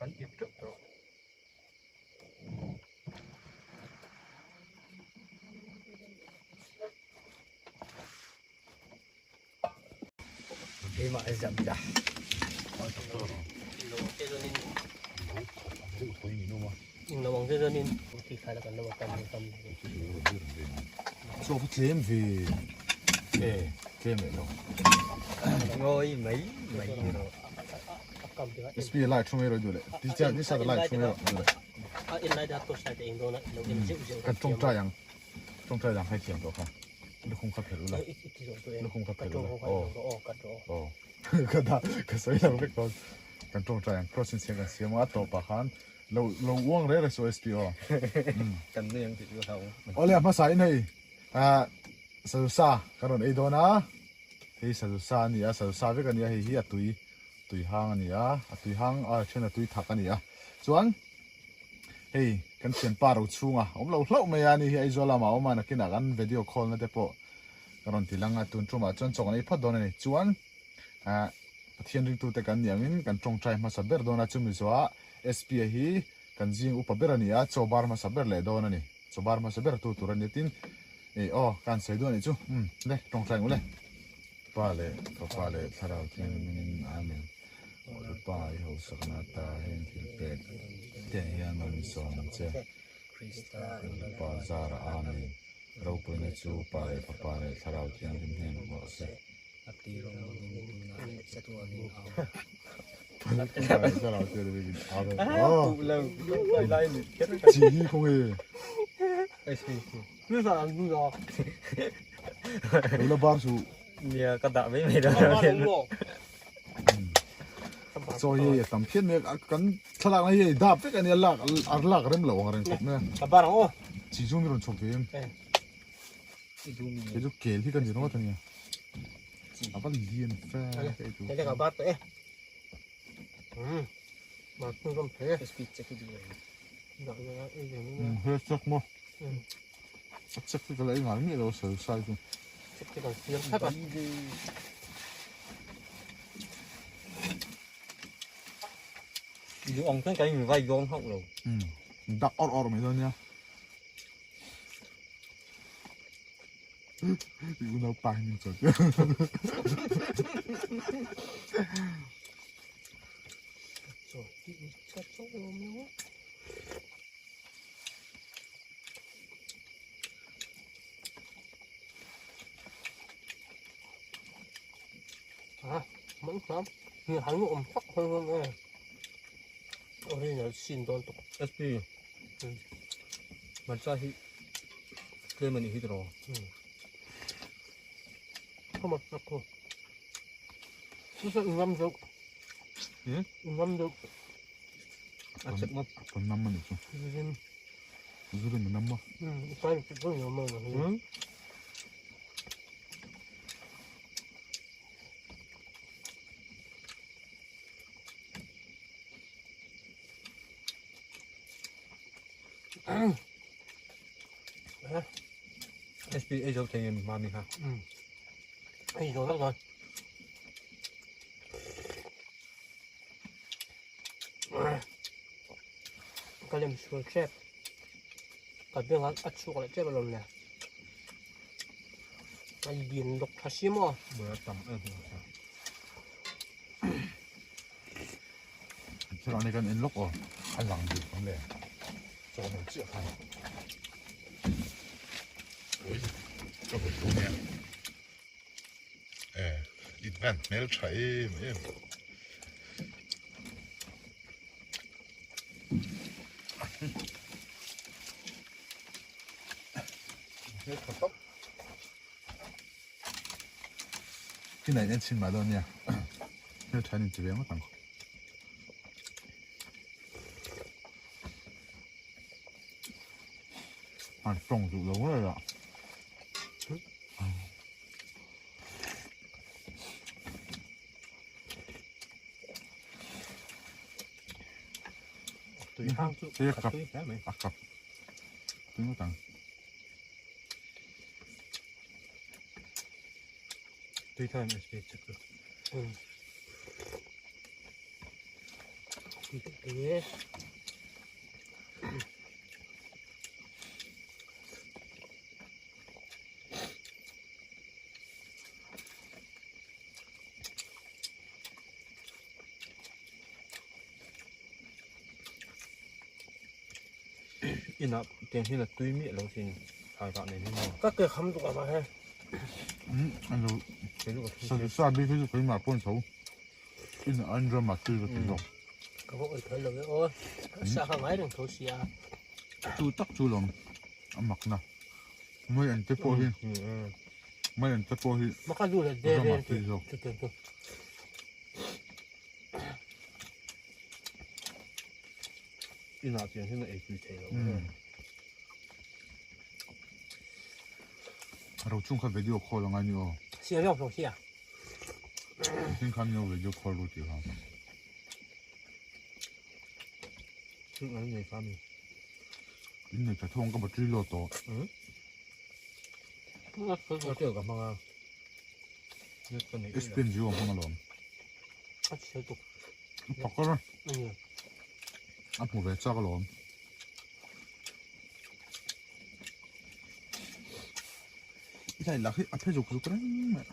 Kan ip teuh tawh. Keimah a zam ta. Chaw kha tlem ve e tlem leh lo. Ngawi mai mai rawh. SP lai thu mai rawh duh leh ti chiah ni sa lai thu mai rawh duh leh. Kan tawngtai ang tawngtai dang kha i thiam tawh kha lukhum kha phelh ula lukhum kha phelh ula aw aw ka dah ka sawi lo vek dawn kan tawngtai ang cross in siam kan siam a tawpah khan lo lo uang reng reng suh SP aw kan nui ang tih chu ka hlau awle a hmasa in hei ah sazusa kan rawn ei dawn a hei sazusa a ni a sazusa vek a ni a hei hi a tui tui hang a ni a a tui hang a then a tui thak a ni a chuan Hei kan thianpa ro chhunga awm lo hlauh mai a ni hi Aizawl lamah a awm a nakinah kan video call na te pawh ka rawn ti lang a tun tumah chuan chaw kan ei phawt dawn a ni chuan ah Pathian ringtute kan nih angin kan tawngtai hmasa ber dawn a chumi zawhah SP a hi kan zing upa ber a ni a chaw bar hmasa ber leh dawn a ni chaw bar hmasa ber tu tur a ni tin eh aw ka han sawi duh a nih chu umm le tawngtai ang u le Pa leh Fapa leh Thlarau Thianghlimin Amen. Lalpa i hausakna ata heng thil pek te hian min sawm ang che. Lalpa zara Amen. Ropuina chu Pa leh Fapa leh Thlarau Thianghlim hnen awm rawh se. Thlarau Thianghlimin Amen. Chi hi khaw nge? Lo la bar suh. Nia ka dah mai mai dawn. Chaw hi a tam phian mai a kan thlalak na hi hei dap vek a nia lak a lak rem lo ang reng khawp mai a. Ka bar ang aw. Chi chu mi rawn chhawk ve em? Kei chu kel hi ka ni ringawt a nia. A va lian fe kei chu. Hei ka bar tawh e. Ma tung ram the. He chak maw. A chek te ka la ei ngai miah lo a sawi sai chu. Chek te kan siam thlap a. Duh ang chuan kan in vai dawn hauh lo. Dak awrh awrh mai dawn nia. I unau pa hi min chawt. Chaw tih chaw chaw lo. À, vẫn lắm. Như hắn ngụm sắc hơn hơn em. Original xin đón tục. SP. Hmarcha hi tlem a nih hi tiraw? Không mà sắc thôi. Chú sợ ngâm dâu. Ngâm dâu. A chep ngawt. Ka nam a ni chu. Zurin a nam a. SP ei zo thei em mami kha. Ei zo vek rồi. Ka lem sual tep ka beng a chhuak leh tep alawm le a lian lawk tha si maw bula tam em thil ani kan en lawk aw a lang deuh ang le chaw nei chiah khan ui ka vawi thu nia e it van hmel tha em em. Khi này em xin mà đâu nha. Hmel tha in ti ve ngawt ang. An tawng duh lo ngei a. Tui hang chu Tui khat tui hle mai. A kap. Tui ngawt ang. Tui thaim SP chak chu. Inah tiang hian a tui miah lo sin thlai rah nen hian maw. Ka ke kham tuk a mah he. Alo sa bik hi chu keimah pawh an tho. Inah an ram a tui ka ti zawk. Ka va awih phal lo e aw. Sa kha ngai reng tho si a. Chu tak chu lawm a mak na. Mai an te pawh hi mai an te pawh hi Maka lu la de ram a tui zawk. Chu chu. Inah chian hian a ei tui thei lo. Rochung kha video call angai ni aw. Siam zawk zawk hi a. Tin khan nio video call ru tih kha. An nei kha mi. In nei tha thawng ka battery low tawh. A tel ka hmang a. Net ka nei. Spin zio hmang alawm. A chhe tuk. Pakar. A hmu ve chak alawm. I thai lak hi a phe zuk zuk reng mai.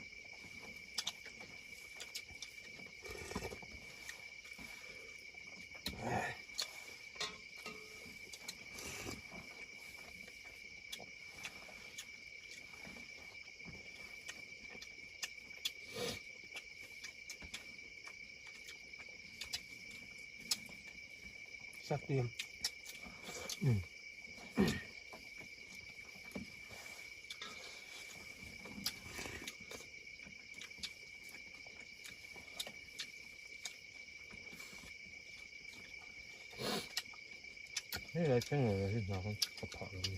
Sak tui. Hei lai thleng lo hi hna khan ka phah lo ni.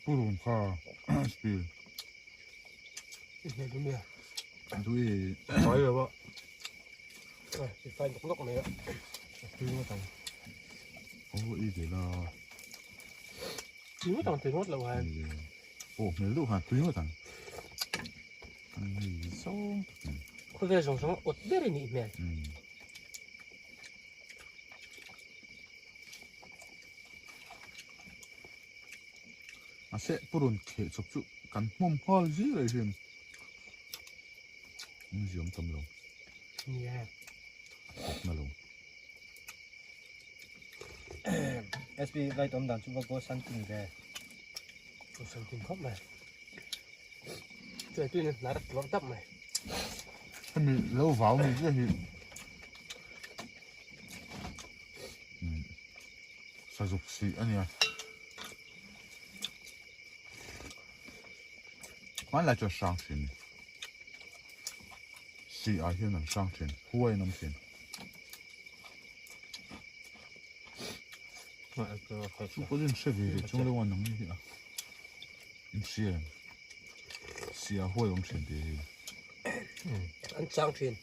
Purun kha spill. Tui. Fai lo a. Fai nok nok mai a. Tui ngawt ang. Oh i ve la. Tui ngawt ang tui ngawt lo han. Oh hmel deuh han tui ngawt ang. Hei zawng tak in. Khawvel zawng zawng awt ber i nih hmel. Mahse purun kheh chawp chu kan hmawm nghal zir ai hian awm ziam tam lo. Nia. Kawp na lo. SP light awm dan chu va go santin ve. Go santin khawp mai. Chuan tuin hnar tlawr dap mai. Hemi lo vau ni chiah hi sazuk sih a nia. Hmanlai chu a hrang thin a ni. Sih ah hian an hrang thin, huai an awm thin. Chu pawh chu in hre ve ve chung deuh a nang hi a. In hria em? Sih ah huai a awm thin tih hi. An chang thin.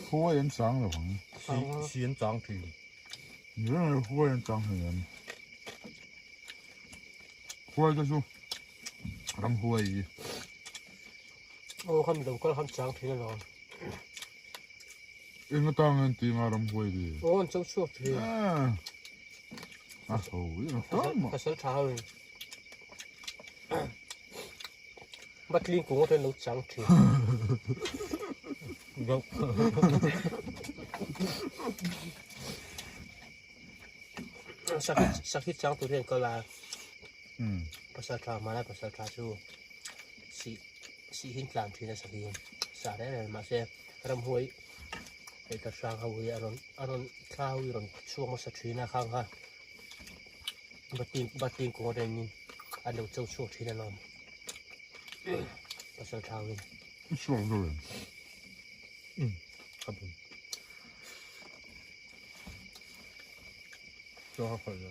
Huai an chang lo ang. Si an chang thin. Ni reng reng huai an chang hlei em. Huai te chu ram huai hi. Aw khan lo kal khan chang thin alawm. Eng atang an ti nga ram huai ti. Aw an cho chhuak thin. A ho i ang tam a. Pasal tha ho in. Batling kung atang lo chang thin. Go. Sakhi sakhi chang tur hian kal a. Pasal tha hmanlai pasal tha chu sih sih hin tlan thin a sakhi hi sa reng reng mahse ramhuai hei ta hrang ho hi a rawn a rawn thla ho hi a rawn chhuak hmasa thin a khang kha batling batling kawng atangin an lo cho chhuak thin alawm pasal tha ho in. Chhuak deuh em? Ka bun. Chaw kha khawih lo.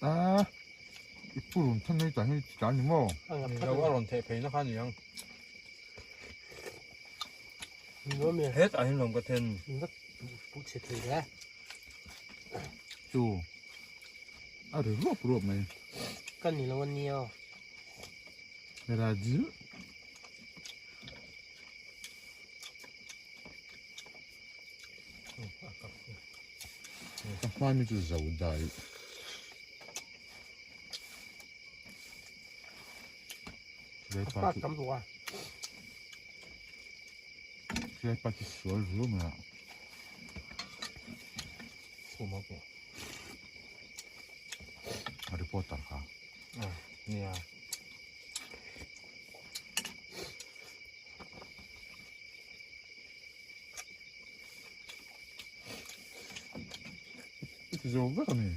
Ah. I purun than mai tah hian i ti ta a ni maw? Ni lo, a rawn theih pheina kha a ni ang. Hetah hian lawm ka then. Chu a ri ruap ruap mai. Ka ni lo a nia. Raju. Ka hma mi chu zo dai. Pa tam lu a. Chulai pa chu sual ru mai a. Khuma pawh. A reporter kha. Nia. I ti zo vek a ni.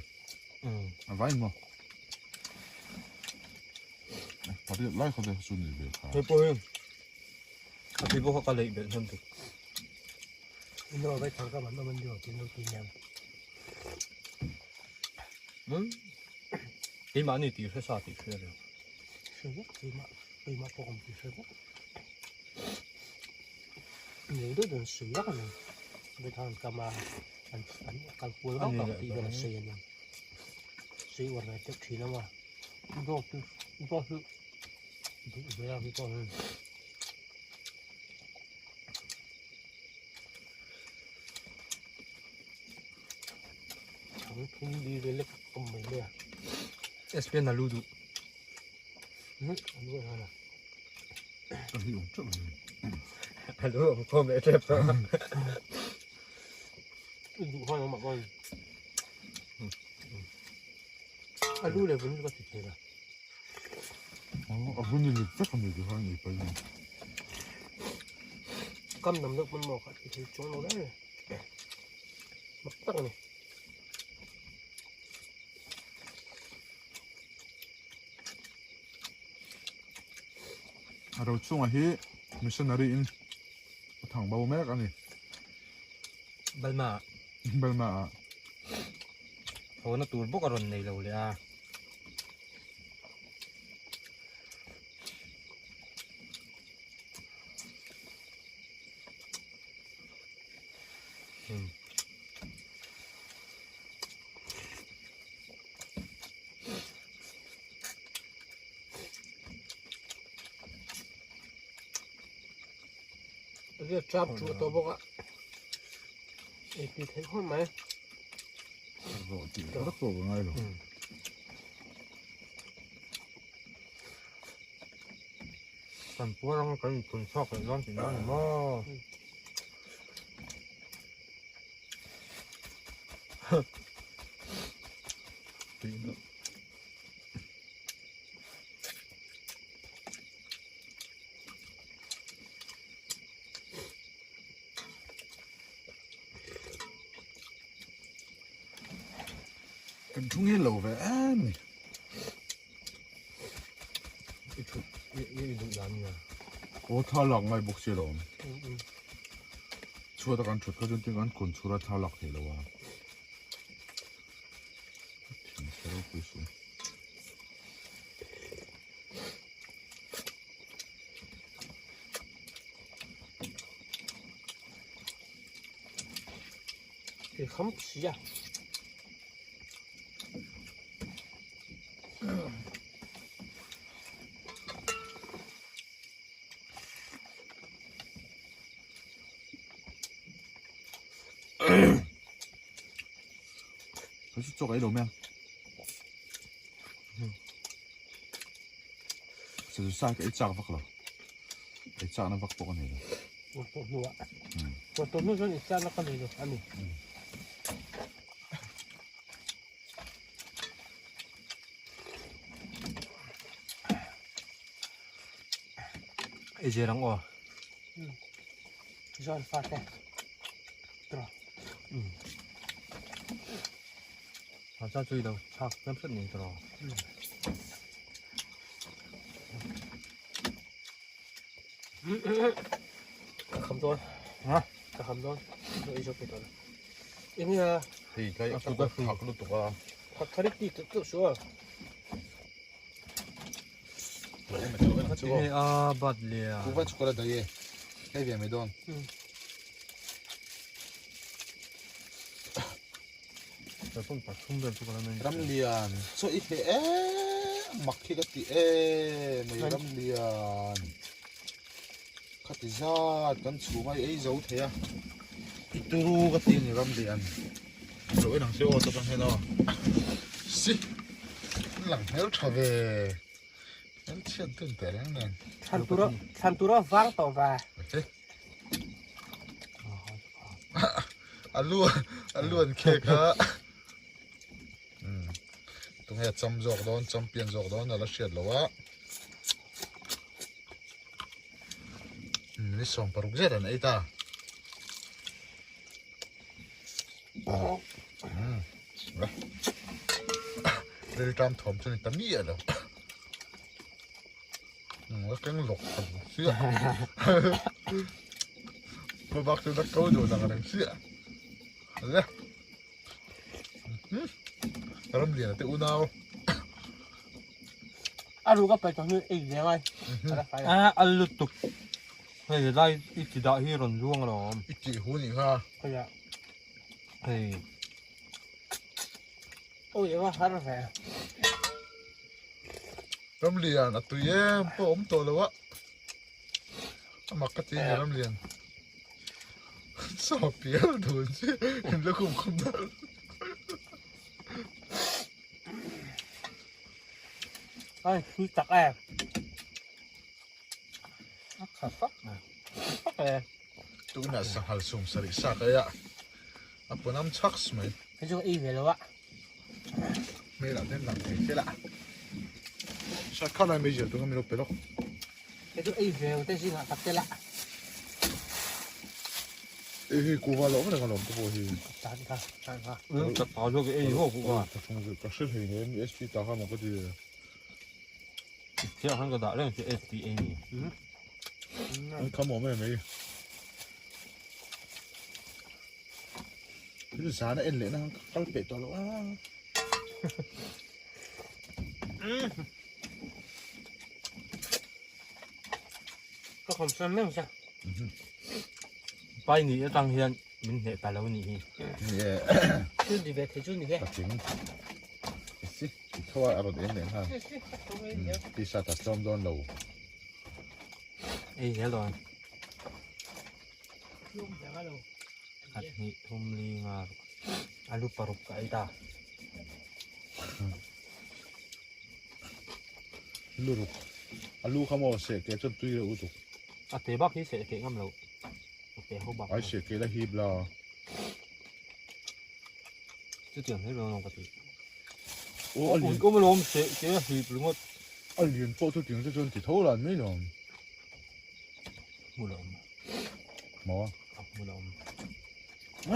A vai maw? Pariat lai kha te chu ni ve kha. Hei pawh hi a tui bawk a ka leih belh hnem tuk. Ino vai thang ka man man dio tin lo ti niam. Keimah ni tih hre sa tih hria lo. Hre vek keimah keimah pawh awm tih hre vek. Nei deuh dan sui vak a ni. Vai thang kama an an kal kual vak vak tih vel a sawi a ni. Sui uar ve teuh thin a maw. Dawt chu dawt chu duh ve a mi pawh hian. Chhang thum li vel lek awm mai mai a. SPN a lu duh. A lu a la. A hi awm teuh mai. A lu awm khawm leh tep tawh. I duh khan awm ah khan. A lu leh vun chu ka ti thei la. A vun i lit vek a ni ti khan i pai ni. Kam nam deuh pawn maw kha ti thei chuang lo reng a ni. Mak tak a ni. A ro chungah hi missionary in a thang bo mek a ni. Balma. Balma ah. Thawhna tur bawk a rawn nei lo leh a. Ria trap chu a to bawk a. Ei tui theih khawp mai. Rawh tih vak pawh ka ngai lo. Kan puar anga kan inthun chhuak leh dawn tih na a ni maw? Tih duh. Kan thu ngil lo ve em ni. I thu i duh dan nia. Aw thla lak ngai bawk si lo. Chhuat a kan thut kha chuan tin kan kun chhur a thla lak thei lo a. Thin chhe ropui si. Cái khấm xí à. Cái chỗ cái đồ men. Sa sa ka ei chak vak lo. Ei chak na vak pawh ka nei lo. Ua tawh hnu ah. Ua tawh hnu chuan ei chak na ka nei lo a ni. Ei zel ang aw. Zawn fa te. Trawh. A cha chui lo chak tlem hret ni tawh. Ka kham dawn. Ha? Ka kham dawn. Zo ei zo pe dawn. Eng nge Hei kai a kut a thak lutuk a. Thak kha rik ti tuk tuk su a. Hei a bat le a. Kuva chu kala dai e. Hei ve mai dawn. Telefon pathum vel chu kala nei. Ramlian chaw i hle em mak hi ka ti em mai Ramlian. Khati zat kan chhung a i ei zo thei a. I turu ka ti a ni Ramlian. Lo en ang se aw chawp ang hian aw. Si lang hmel tha ve. Hmel chhiat dun teh reng nen. Thlan tura thlan tura vang tawh va. Alu alu an khek a. Tunge cham zawk dawn champion zawk dawn ala hriat lo a. Ni 16 zet an ei ta. Rilṭam thawm chu ni ta miah lo. A keng lawk khat bawk sia. Hmabak chu na ko duh dang reng sia. Le. Ramliana te unau. A ruka pai tawh hnu ei ve ngai. A al lutuk. Hei lai i ti dah hi rawn luang alawm. I tih hu nih kha. Khawiah. Hei. Ui ava har ve. Ramlian a tui em pawh awm tawh lo a. A mak ka ti a ni Ramlian. Chaw pial dun chi in la khum khum dal. Ai thui tak em. A kha fak a. Fak e. Tunah sanghal sum sarih sa ka ei a. A pawnam chhaks mai. Hei chu ka ei ve lo a. Hmelah ten lang thei se la. Sat kha lai mai zial tunga min lo pe lawk. Hei chu ei ve lo te zingah ka tel a. Ei hei kuva lo reng alawm te pawh hi. Tan kha, tan kha. Ka ta zawk ei ho kuva. Ka thung ka hre hlei nem SP ta kha maw ka ti. Chiah khan ka dah reng che SP ei ni. An kham awm em ei. Thil zan a en leh na ka kal peh tawh lo a. Ka kham san meuh sa. Pai ni atang hian min hneh ta lo ni hi. Thil di ve thei chu ni he. Ka ching. Si, i tho a rawn en leh nghal. Tisa ta tlawm dawn lo. Ei zel dawn. Khat hnih thum li nga alu paruk ka ei ta. Luruk. Alu kha maw seh ke chuan tui reuh lutuk. A te bak hi seh ke ngam lo. A te ho bak. Ai seh ke la hip la. Chutiang hi lo ka ti. O a lian. Ui lawm seh ke a hip ringawt. A lian pawh chutiang chu chuan ti tho lan mai lawm. Hmu lo awm. Maw? Hmu lo awm.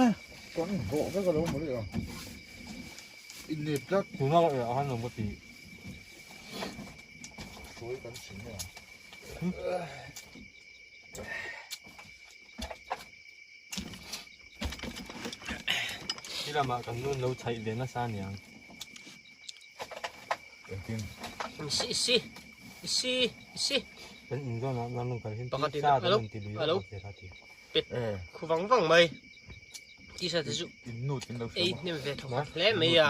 Eh, kan rawh vek alo mawle a. Innep tlat. Tuna ka eh han lo ka ti. Sawi kan chhin a. Khi lamah kan nun lo chhaih ve nasa aniang. Engtin? Si si si si. Kan in zawnah nan rawn kal hin Pakhat in tisa alo kan rawn ti lui alo a ti kha ti. pet khu vang vang mai. Tisa te chu In nu tin lo ei hriam a. hnem ve thawk hle mai a.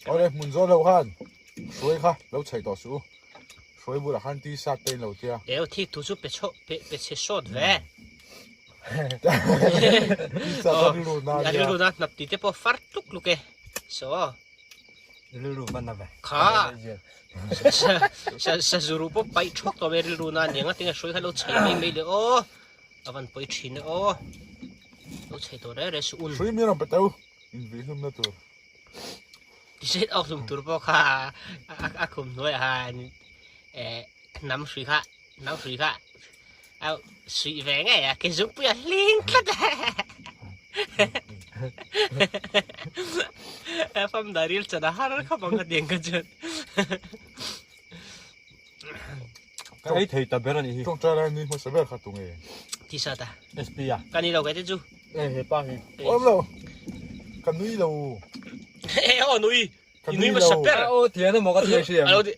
Awle hmun zawn lo khan hruai kha lo chhaih tawh suh u. Hruai bulah khan tisa te in lo tia. Eo thik thu chu pe chho pe pe chhe sawt ve. Tisa ka rilru na nia. Rilru na hnap ti te pawh far tluk tluk e. So. Rilru va na ve. Kha. Sa sa zuru pawh paih thawk tawh mai rilru na nia ngatinge hruai kha lo chhaih mai mai le aw. A van pawi thin e aw. Lo chhaih tawh reng reng suh un. Hruai mi rawn pe teu. Invihlum na tur. Tiset awk hlum tur pawh kha a khum hnuaiah khan hnam hrui kha hnam hrui kha a suih ve ngei a ke zungpui a hling tlat a fam dah ril chan a har khawp ang khatiang kha chuan Ka ei thei ta ber a nih hi. Tawngtai lai nui hmasa ber kha tu nge? Tisa ta. SP a. Ka ni lo kai te chu. E he pa hi. Awm lo. Ka nui lo. E aw nui. I nui hmasa ber. Aw thian emaw ka ti a hriam. A lo ti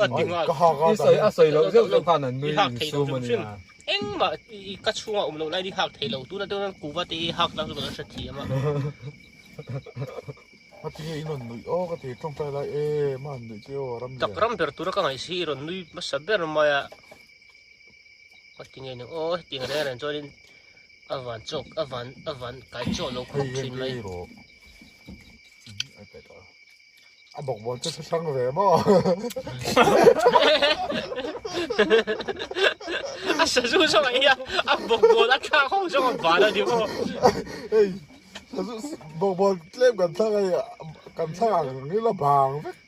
a ti nghal. Ka hak a. I sawi a sawi loh zeuh zeuh khan an nui I hak thei lo insum a hrim hrim. nia. Engmah i ka chhungah awm loh laiin i hak thei lo. Tuna te chuan kuva te i hak tak chu ka lo hre thiam a. A ti nge i rawn nuih aw ka ti tawngtai lai em a han nuih che aw ram lian. Tak ram ber tura ka ngaih si i rawn nui hmasa ber mai a. Ka ti nge ni aw hetiang reng reng chuanin a van chawk a van a van kai chawk lo khawp thin mai. A bawk bawl chu hrang ve maw. A sazu zawng ah hian a bawk bawl a thlak ho zawng a van a ni maw. Hei sazu bawk bawl tlem kan thlak a kan thlak ang ila bang vek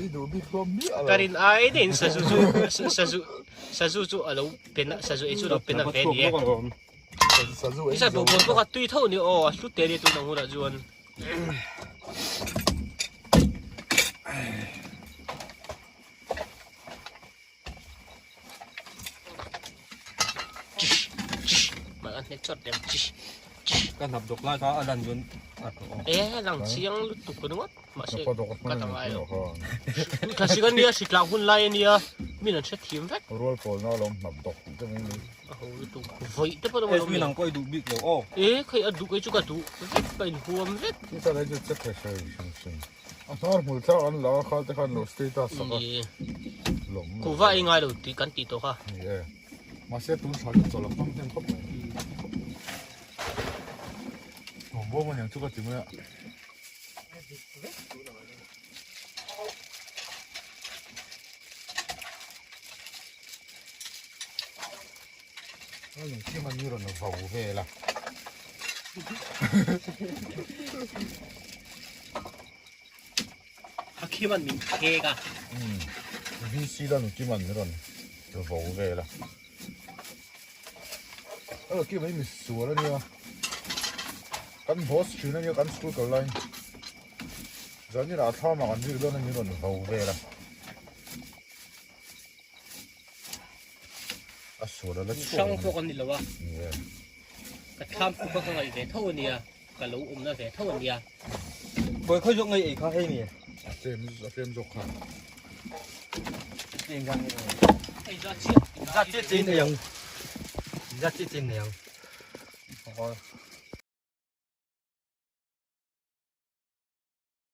i duh bik hlawm miah lo. Ka rin ai deuhin sazu chu sazu sazu chu a lo pen a sazu ei chu a lo pen a ve a ni e. Sazu ei Isa bawk bawl pawh kha tui tho a ni aw a hlu te a ni tun ang hunah chuan. Ka hnap dawk lai kha a lan chuan a tawh a. E lang chiang lutuk ringawt mahse ka ta ngai lo. Thlasik a nia hritlang hun lai a nia min an hre thiam vek. Rual pawlna alawm hnap dawk tih te mai ni. A ho lutuk vawi te pawh a SB nang pawh i duh bik lo aw. E khai a duh kei chu ka duh vek ka inhuam vek. Ti ta lai chu che thei hrim hrim hrim. A hnar hmul thlak an la a khal te khan lo status sak a. Lawm. Kuva ei ngai lo tih kan tih tawh kha. Ni e. Mahse tun thla chu chawlh a hmang hnem khawp mai. Hnawm bawm aniang chu ka ti mai a. A lung kim an rawn vau vel a. A kim an min khek a. VC la nung kim an rawn vau vel a. A kim hi mi sual a nia. Kan boss thin a nia kan school kal lai. Zanin ah thlam ah kan rik dawn a min rawn vau vel a. A sual a la chhuak. Hrang pawh kan ni lo a. Ka thlam puk a ka ngaih ve tho a nia. Ka lo awmna ve tho a nia. Kawi khawi zawk ngei ei kha hei ni. A tlem a tlem zawk kha. Tlem zan ngei. Ei za chiah. Za chiah chiah in ei ang. Za chiah chiah in ei ang.